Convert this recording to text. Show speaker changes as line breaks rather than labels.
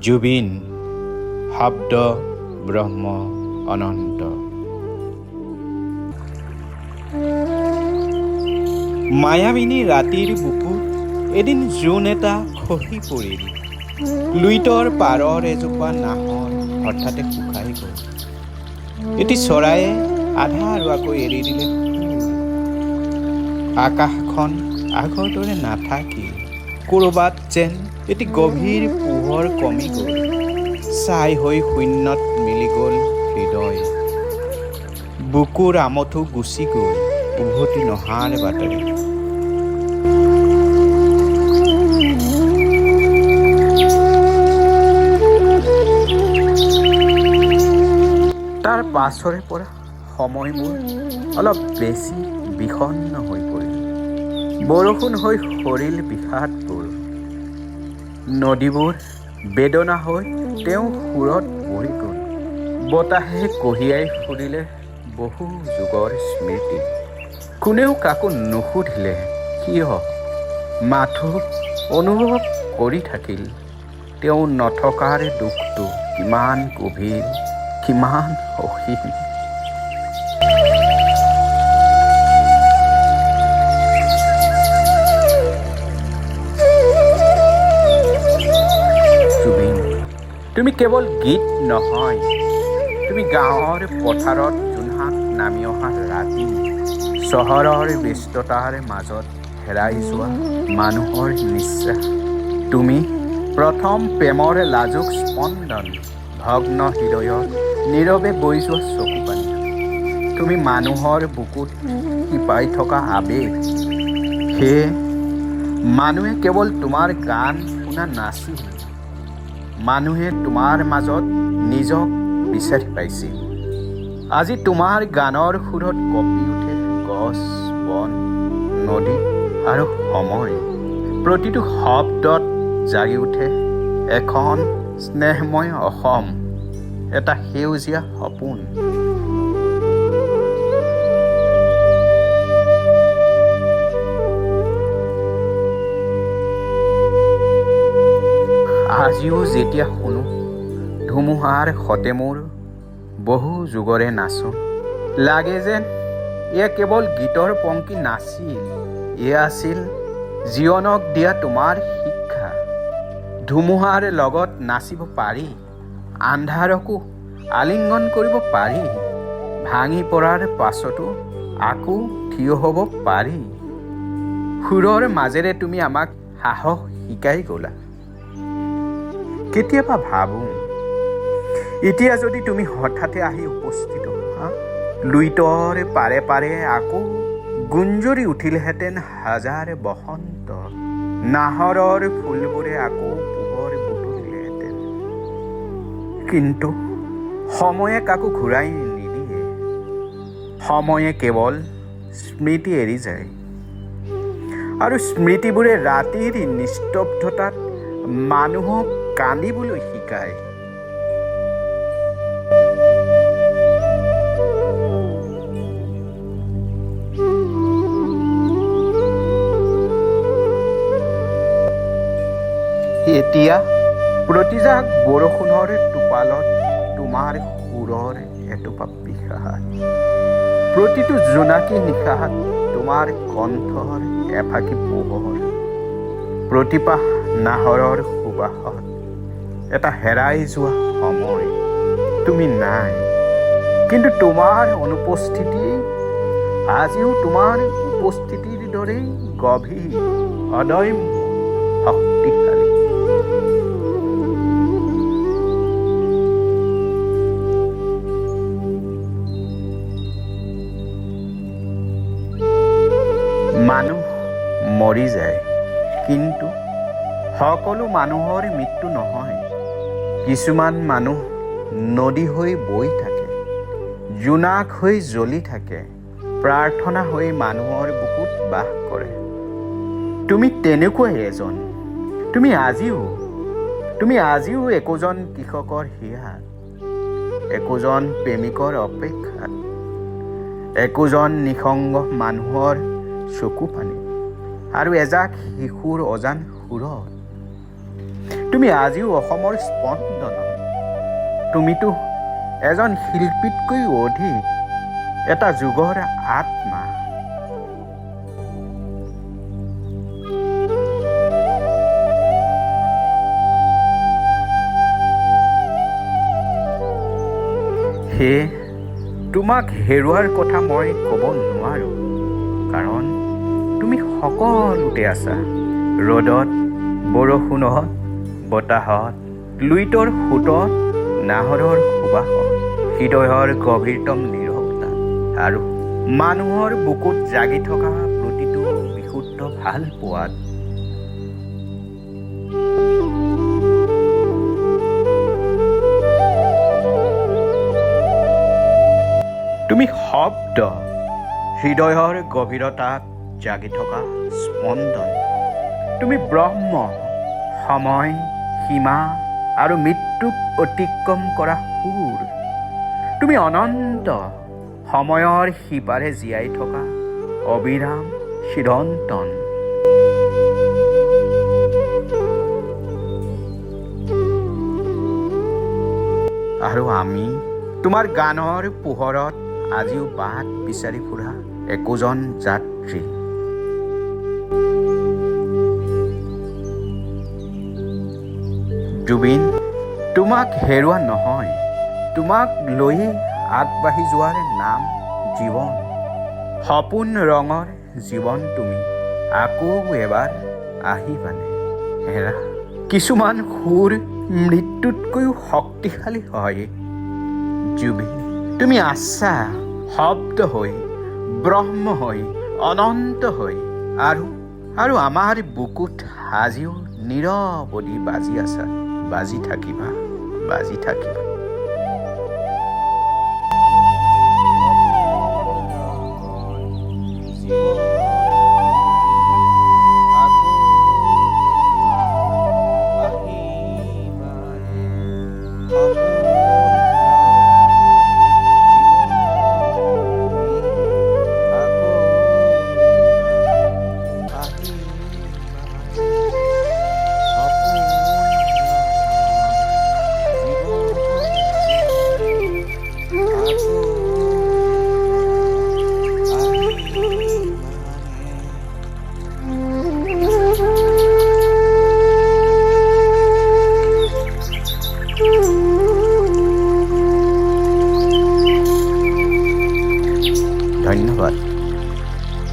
জুবিন, শব্দ ব্ৰহ্ম অনন্ত। মায়াবিনী ৰাতিৰ বুকুত এদিন জোন এটা খহি পৰিল। লুইতৰ পাৰৰ এজোপা নাহৰ হঠাতে শুকাই গ'ল। এটি চৰাইয়ে আধাৰুৱাকৈ এৰি দিলে সুৰ। আকাশখন আগৰ দৰে নাথাকিল। ক'ৰবাত যেন এটি গভীৰ পোহৰ কমি গ'ল। ছাই হৈ শূন্যত মিলি গ'ল হৃদয়। বুকুৰ আমঠু গুচি গ'ল উভতি নহাৰ বাটেৰে। তাৰ পাছৰে পৰা সময়বোৰ অলপ বেছি বিষণ্ণ হৈ পৰিল। বৰষুণ হৈ সৰিল বিষাদবোৰ। নদীবোৰ বেদনা হৈ তেওঁৰ সুৰত বৈ গ'ল। বতাহে কঢ়িয়াই ফুৰিলে বহু যুগৰ স্মৃতি। কোনেও কাকো নুসুধিলে কিয়, মাথো অনুভৱ কৰি থাকিল তেওঁ নথকাৰ দুখটো কিমান গভীৰ, কিমান অসীম। জুবিন, তুমি কেৱল গীত নহয়, তুমি গাঁৱৰ পথাৰত জোনাক নামি অহা ৰাতি, চহৰৰ ব্যস্ততাৰ মাজত হেৰাই যোৱা মানুহৰ নিশ্বাস। তুমি প্ৰথম প্ৰেমৰ লাজুক স্পন্দন, ভগ্ন হৃদয়ত নীৰৱে বৈ যোৱা চকুপানী। তুমি মানুহৰ বুকুত শিপাই থকা আৱেগ। সেয়ে মানুহে কেৱল তোমাৰ গান শুনা নাছিল, মানুহে তোমাৰ মাজত নিজক বিচাৰি পাইছিল। আজি তোমাৰ গানৰ সুৰত কঁপি উঠে গছ, বন, নদী আৰু সময়। প্ৰতিটো শব্দত জাগি উঠে এখন স্নেহময় অসম, এটা সেউজীয়া সপোন। আজিও যেতিয়া শুনো ধুমুহাৰ সতে মোৰ বহু যুগৰে নাচোন, লাগে যেন এয়া কেৱল গীতৰ পংক্তি নাছিল, এয়া আছিল জীৱনক দিয়া তোমাৰ শিক্ষা। ধুমুহাৰ লগত নাচিব পাৰি, আন্ধাৰকো আলিংগন কৰিব পাৰি, ভাঙি পৰাৰ পাছতো আকৌ থিয় হ'ব পাৰি। সুৰৰ মাজেৰে তুমি আমাক সাহস শিকাই গ'লা। কেতিয়াবা ভাবোঁ, এতিয়া যদি তুমি হঠাতে আহি উপস্থিত হোৱা, লুইতৰ পাৰে পাৰে আকৌ গুঞ্জৰি উঠিলহেঁতেন হাজাৰ বসন্ত, নাহৰৰ ফুলবোৰে আকৌ পোহৰ বুটলিলেহেঁতেন। কিন্তু সময়ে কাকো ঘূৰাই নিদিয়ে। সময়ে কেৱল স্মৃতি এৰি যায়, আৰু স্মৃতিবোৰে ৰাতিৰ নিস্তব্ধতাত মানুহক কান্দিবলৈ শিকায়। এতিয়া প্ৰতিজাক বৰষুণৰ টোপালত তোমাৰ সুৰৰ এটোপা বিষাদ, প্ৰতিটো জোনাকী নিশাত তোমাৰ কণ্ঠৰ এফাকি পোহৰ, প্ৰতিপাহ নাহৰৰ সুবাসত এটা হেৰাই যোৱা সময়। তুমি নাই, কিন্তু তোমাৰ অনুপস্থিতি আজিও তোমাৰ উপস্থিতিৰ দৰেই গভীৰ, অদম্য, শক্তিশালী। মানুহ মৰি যায়, কিন্তু সকলো মানুহৰ মৃত্যু নহয়। কিছুমান মানুহ নদী হৈ বৈ থাকে, জোনাক হৈ জ্বলি থাকে, প্ৰাৰ্থনা হৈ মানুহৰ বুকুত বাস কৰে। তুমি তেনেকুৱাই এজন। তুমি আজিও একোজন কৃষকৰ হিয়াত, একোজন প্ৰেমিকৰ অপেক্ষাত, একোজন নিসংগ মানুহৰ চকুপানী আৰু এজাক শিশুৰ অজান সুৰত। তুমি আজিও অসমৰ স্পন্দন। তুমিতো এজন শিল্পীতকৈও অধিক এটা যুগৰ আত্মা। সেয়ে তোমাক হেৰুৱাৰ কথা মই ক'ব নোৱাৰোঁ, কাৰণ তুমি সকলোতে আছা। ৰ'দত, বৰষুণত, বতাহত, লুইতৰ সোঁতত, নাহৰৰ সুবাসত, হৃদয়ৰ গভীৰতম নীৰৱতা আৰু মানুহৰ বুকুত জাগি থকা প্ৰতিটো বিশুদ্ধ ভালপোৱাত। তুমি শব্দ, হৃদয়ৰ গভীৰতাত জাগি থকা স্পন্দন। তুমি ব্ৰহ্ম, সময়, সীমা আৰু মৃত্যুক অতিক্ৰম কৰা সুৰ। তুমি অনন্ত, সময়ৰ সিপাৰে জীয়াই থকা অবিৰাম চিৰন্তন। আৰু আমি তোমাৰ গানৰ পোহৰত আজিও বাট বিচাৰি ফুৰা একোজন যাত্ৰী। জুবিন, তোমাক হেৰুৱা নহয়, তোমাক লৈয়ে আগবাঢ়ি যোৱাৰ নাম জীৱন। সপোন ৰঙৰ জীৱন, তুমি আকৌ এবাৰ আহিবানে? হেৰা, কিছুমান সুৰ মৃত্যুতকৈও শক্তিশালী হয়। জুবিন, তুমি আছা শব্দ হৈ, ব্ৰহ্ম হৈ, অনন্ত হৈ আৰু আৰু আমাৰ বুকুত আজিও নিৰৱধি বাজি আছা, বাজি থাকিবা, বাজি থাকিবা। ধন্যবাদ।